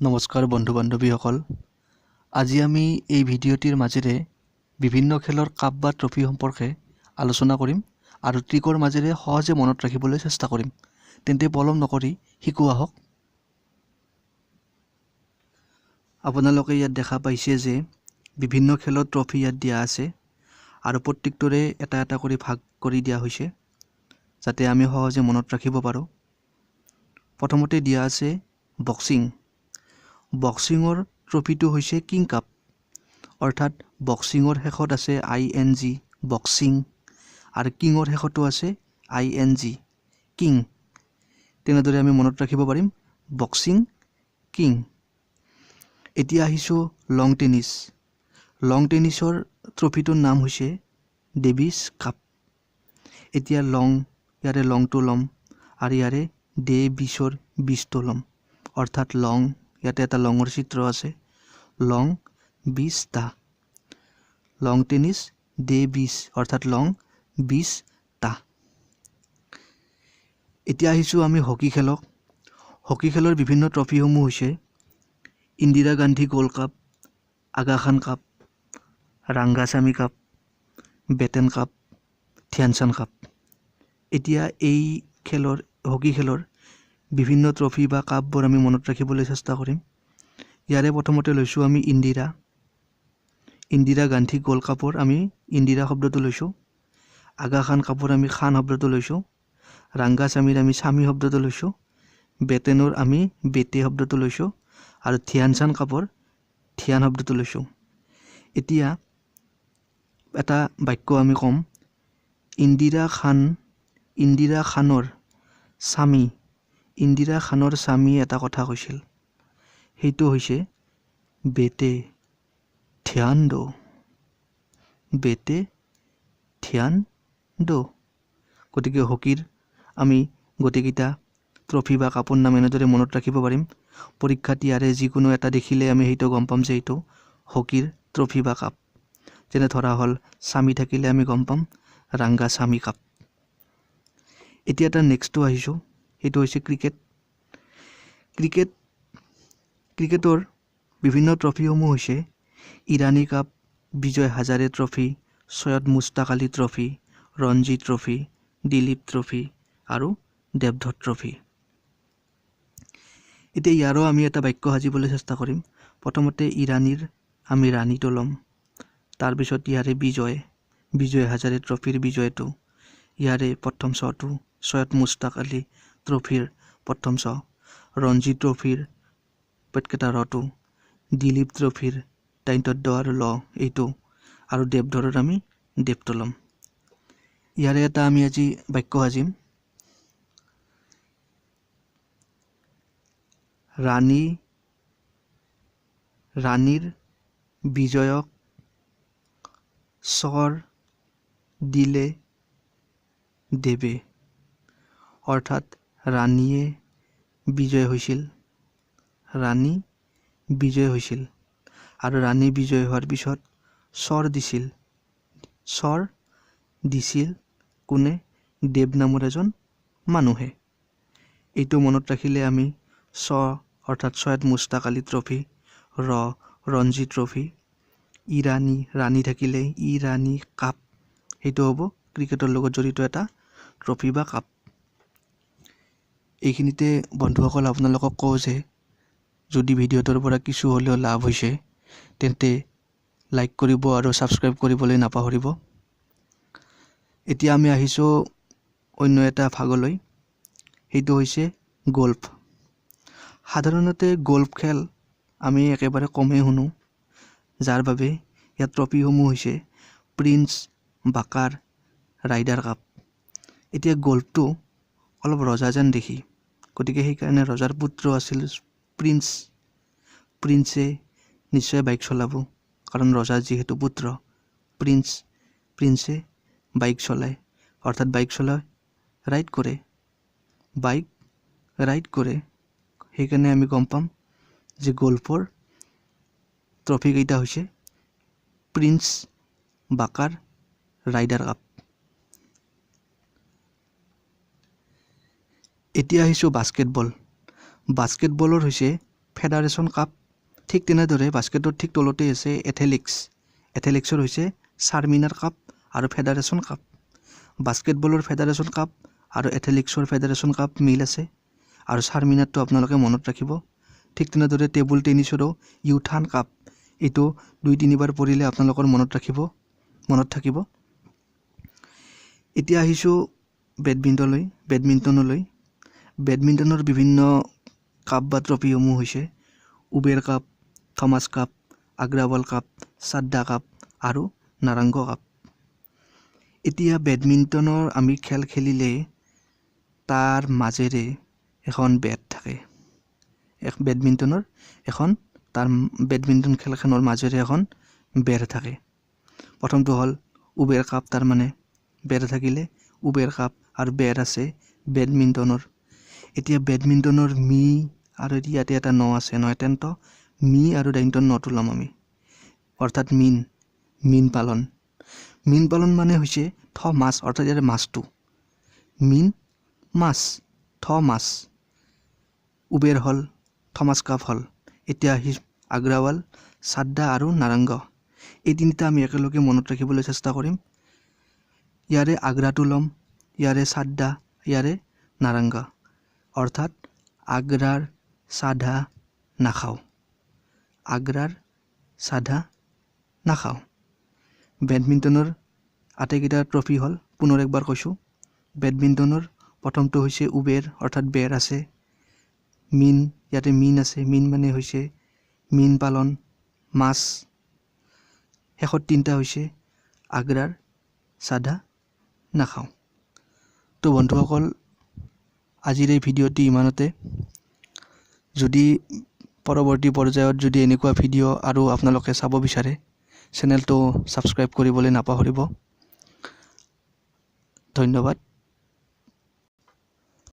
নমস্কাৰ বন্ধু বান্ধৱীসকল, আজি আমি এই ভিডিঅ'টিৰ মাজেৰে বিভিন্ন খেলৰ কাপ বা ট্ৰফি সম্পৰ্কে আলোচনা কৰিম আৰু ট্ৰিকৰ মাজেৰে সহজে মনত ৰাখিবলৈ চেষ্টা কৰিম। তেন্তে পলম নকৰি শিকোঁ আহক। আপোনালোকে ইয়াত দেখা পাইছে যে বিভিন্ন খেলৰ ট্ৰফি ইয়াত দিয়া আছে আৰু প্ৰত্যেকটোৰে এটা এটা কৰি ভাগ কৰি দিয়া হৈছে যাতে আমি সহজে মনত ৰাখিব পাৰোঁ। প্ৰথমতে দিয়া আছে বক্সিং। বক্সিঙৰ ট্ৰফিটো হৈছে কিং কাপ, অৰ্থাৎ বক্সিঙৰ শেষত আছে আই এন জি বক্সিং আৰু কিঙৰ শেষতো আছে আই এন জি কিং। তেনেদৰে আমি মনত ৰাখিব পাৰিম বক্সিং কিং। এতিয়া আহিছোঁ লং টেনিছ। লং টেনিছৰ ট্ৰফিটোৰ নাম হৈছে ডেভিছ কাপ। এতিয়া লং, ইয়াৰে লংটো ল'ম আৰু ইয়াৰে ডে বিছৰ বিছটো ল'ম, অৰ্থাৎ লং, ইয়াতে এটা লঙৰ চিত্ৰ আছে, লং 20টা, লং টেনিছ ডে 20, অৰ্থাৎ লং 20টা। এতিয়া আহিছোঁ আমি হকী খেলক। হকী খেলৰ বিভিন্ন ট্ৰফিসমূহ হৈছে Indira Gandhi gold cup, Aga Khan cup, Rangaswamy cup, Beighton cup, Dhyan Chand cup. এতিয়া এই খেলৰ, হকী খেলৰ বিভিন্ন ট্ৰফি বা কাপবোৰ আমি মনত ৰাখিবলৈ চেষ্টা কৰিম। ইয়াৰে প্ৰথমতে লৈছোঁ আমি ইন্দিৰা, ইন্দিৰা গান্ধী গোল্ড কাপৰ আমি ইন্দিৰা শব্দটো লৈছোঁ, আগা খান কাপৰ আমি খান শব্দটো লৈছোঁ, ৰাংগাস্বামীৰ আমি স্বামী শব্দটো লৈছোঁ, বেটেনৰ আমি বেটে শব্দটো লৈছোঁ আৰু ধ্যানচান্দ কাপৰ ধ্যান শব্দটো লৈছোঁ। এতিয়া এটা বাক্য আমি ক'ম, ইন্দিৰা খান, ইন্দিৰা খানৰ স্বামী, ইন্দিৰা খানৰ স্বামীয়ে এটা কথা কৈছিল, সেইটো হৈছে বেটে ধ্যান দো, বেটে ধ্যান দো। গতিকে হকীৰ আমি গোটেইকেইটা ট্ৰফি বা কাপৰ নাম এনেদৰে মনত ৰাখিব পাৰিম। পৰীক্ষাত ইয়াৰে যিকোনো এটা দেখিলে আমি সেইটো গম পাম যে এইটো হকীৰ ট্ৰফি বা কাপ। যেনে ধৰা হ'ল স্বামী থাকিলে আমি গম পাম ৰাংগা স্বামী কাপ। এতিয়া এটা নেক্সটটো আহিছোঁ, সেইটো হৈছে ক্ৰিকেট। ক্ৰিকেটৰ বিভিন্ন ট্ৰফিসমূহ হৈছে Irani cup, Vijay Hazare trophy, Syed Mushtaq Ali trophy, Ranji trophy, Duleep trophy আৰু দেৱধৰ ট্ৰফি। এতিয়া ইয়াৰো আমি এটা বাক্য সাজিবলৈ চেষ্টা কৰিম। প্ৰথমতে ইৰাণীৰ আমি ৰাণীটো ল'ম, তাৰপিছত ইয়াৰে বিজয়, বিজয় হাজাৰে ট্ৰফিৰ বিজয়টো, ইয়াৰে প্ৰথম চটো চৈয়দ মুস্তাক আলী ট্ৰফিৰ প্ৰথম চ, ৰঞ্জী ট্ৰফিৰ পেটকেইটা ৰটো, দিলীপ ট্ৰফিৰ দাইন্তত দ আৰু ল এইটো, আৰু দেৱধৰৰ আমি দেৱটো ল'ম। ইয়াৰে এটা আমি আজি বাক্য সাজিম, ৰাণী, ৰাণীৰ বিজয়ক চৰ দিলে দেৱে, অৰ্থাৎ ৰাণীয়ে বিজয় হৈছিল, ৰাণী বিজয় হৈছিল আৰু ৰাণী বিজয় হোৱাৰ পিছত চৰ দিছিল, চৰ দিছিল কোনে? দেৱ নামৰ এজন মানুহে। এইটো মনত ৰাখিলে আমি চ অৰ্থাৎ চৈয়দ মুস্তাক আলী ট্ৰফি, ৰ ৰঞ্জী ট্ৰফি, ইৰাণী, ৰাণী থাকিলে ইৰাণী কাপ, সেইটো হ'ব ক্ৰিকেটৰ লগত জড়িত এটা ট্ৰফি বা কাপ। এইখিনিতে বন্ধুসকল আপোনালোকক কওঁ যে যদি ভিডিঅ'টোৰ পৰা কিছু হ'লেও লাভ হৈছে তেন্তে লাইক কৰিব আৰু ছাবস্ক্ৰাইব কৰিবলৈ নাপাহৰিব। এতিয়া আমি আহিছোঁ অন্য এটা ভাগলৈ, সেইটো হৈছে গল্ফ। সাধাৰণতে গল্ফ খেল আমি একেবাৰে কমেই শুনো, যাৰ বাবে ইয়াৰ ট্ৰফিসমূহ হৈছে প্ৰিন্স বাকাৰ ৰাইডাৰ কাপ। এতিয়া গল্ফটো অলপ ৰজা যেন দেখি, গতিকে সেইকাৰণে ৰজাৰ পুত্ৰ আছিল প্ৰিন্স, প্ৰিন্সে নিশ্চয় বাইক চলাব, কাৰণ ৰজাৰ যিহেতু পুত্ৰ প্ৰিন্স, প্ৰিন্সে বাইক চলায়, অৰ্থাৎ বাইক চলাই ৰাইড কৰে, বাইক ৰাইড কৰে। সেইকাৰণে আমি গম পাম যে গল্ফৰ ট্ৰফিকেইটা হৈছে প্ৰিন্স বাকাৰ ৰাইডাৰ কাপ। এতিয়া আহিছোঁ বাস্কেটবল। বাস্কেটবলৰ হৈছে ফেডাৰেশ্যন কাপ। ঠিক তেনেদৰে বাস্কেটৰ ঠিক তলতেই আছে এথলেটিক্স। এথলেটিক্সৰ হৈছে চাৰমিনাৰ কাপ আৰু ফেডাৰেশ্যন কাপ। বাস্কেটবলৰ ফেডাৰেশ্যন কাপ আৰু এথলেটিক্সৰ ফেডাৰেশ্যন কাপ মিল আছে আৰু চাৰমিনাৰটো আপোনালোকে মনত ৰাখিব। ঠিক তেনেদৰে টেবুল টেনিছৰো ইউথান কাপ, এইটো 2-3 বাৰ পঢ়িলে আপোনালোকৰ মনত থাকিব। এতিয়া আহিছোঁ বেডমিণ্টনলৈ। বেডমিণ্টনৰ বিভিন্ন কাপ বা ট্ৰফিসমূহ হৈছে Uber cup, Thomas cup, Agarwal cup, Chadha cup আৰু নাৰাংগ কাপ। এতিয়া বেডমিণ্টনৰ আমি খেল খেলিলে তাৰ মাজেৰে এখন বেট থাকে। বেডমিণ্টনৰ এখন তাৰ বেডমিণ্টন খেলখনৰ মাজেৰে এখন বেৰ থাকে। প্ৰথমটো হ'ল উবেৰ কাপ, তাৰমানে বেৰ থাকিলে উবেৰ কাপ আৰু বেৰ আছে বেডমিণ্টনৰ। এতিয়া বেডমিণ্টনৰ মি আৰু ইয়াতে এটা ন আছে নহয়, তেন্ত মি আৰু দাইন্ত নটো ল'ম আমি, অৰ্থাৎ মীন, মীন পালন। মীন পালন মানে হৈছে থ মাছ, অৰ্থাৎ ইয়াৰে মাছটো মীন মাছ, থ মাছ। উবেৰ হ'ল, থমাছ কাপ হ'ল। এতিয়া আহি আগ্ৰাৱাল, চাড্ডা আৰু নাৰাংগ, এই তিনিটা আমি একেলগে মনত ৰাখিবলৈ চেষ্টা কৰিম। ইয়াৰে আগ্ৰাটো ল'ম, ইয়াৰে চাড্ডা, ইয়াৰে নাৰাংগ, অৰ্থাৎ আগ্ৰাৰ চাধা নাখাওঁ, আগ্ৰাৰ চাধা নাখাওঁ। বেডমিণ্টনৰ আটাইকেইটা ট্ৰফি হ'ল, পুনৰ একবাৰ কৈছোঁ, বেডমিণ্টনৰ প্ৰথমটো হৈছে উবেৰ, অৰ্থাৎ বেৰ আছে, মীন, ইয়াতে মীন আছে, মীন মানে হৈছে মীন পালন, মাছ। শেষত তিনিটা হৈছে আগ্ৰাৰ চাধা নাখাওঁ। তো বন্ধুসকল, আজিৰ এই ভিডিঅ'টি ইমানতে। যদি পৰৱৰ্তী পৰ্যায়ত যদি এনেকুৱা ভিডিঅ' আৰু আপোনালোকে চাব বিচাৰে, চেনেলটো ছাবস্ক্ৰাইব কৰিবলৈ নাপাহৰিব। ধন্যবাদ।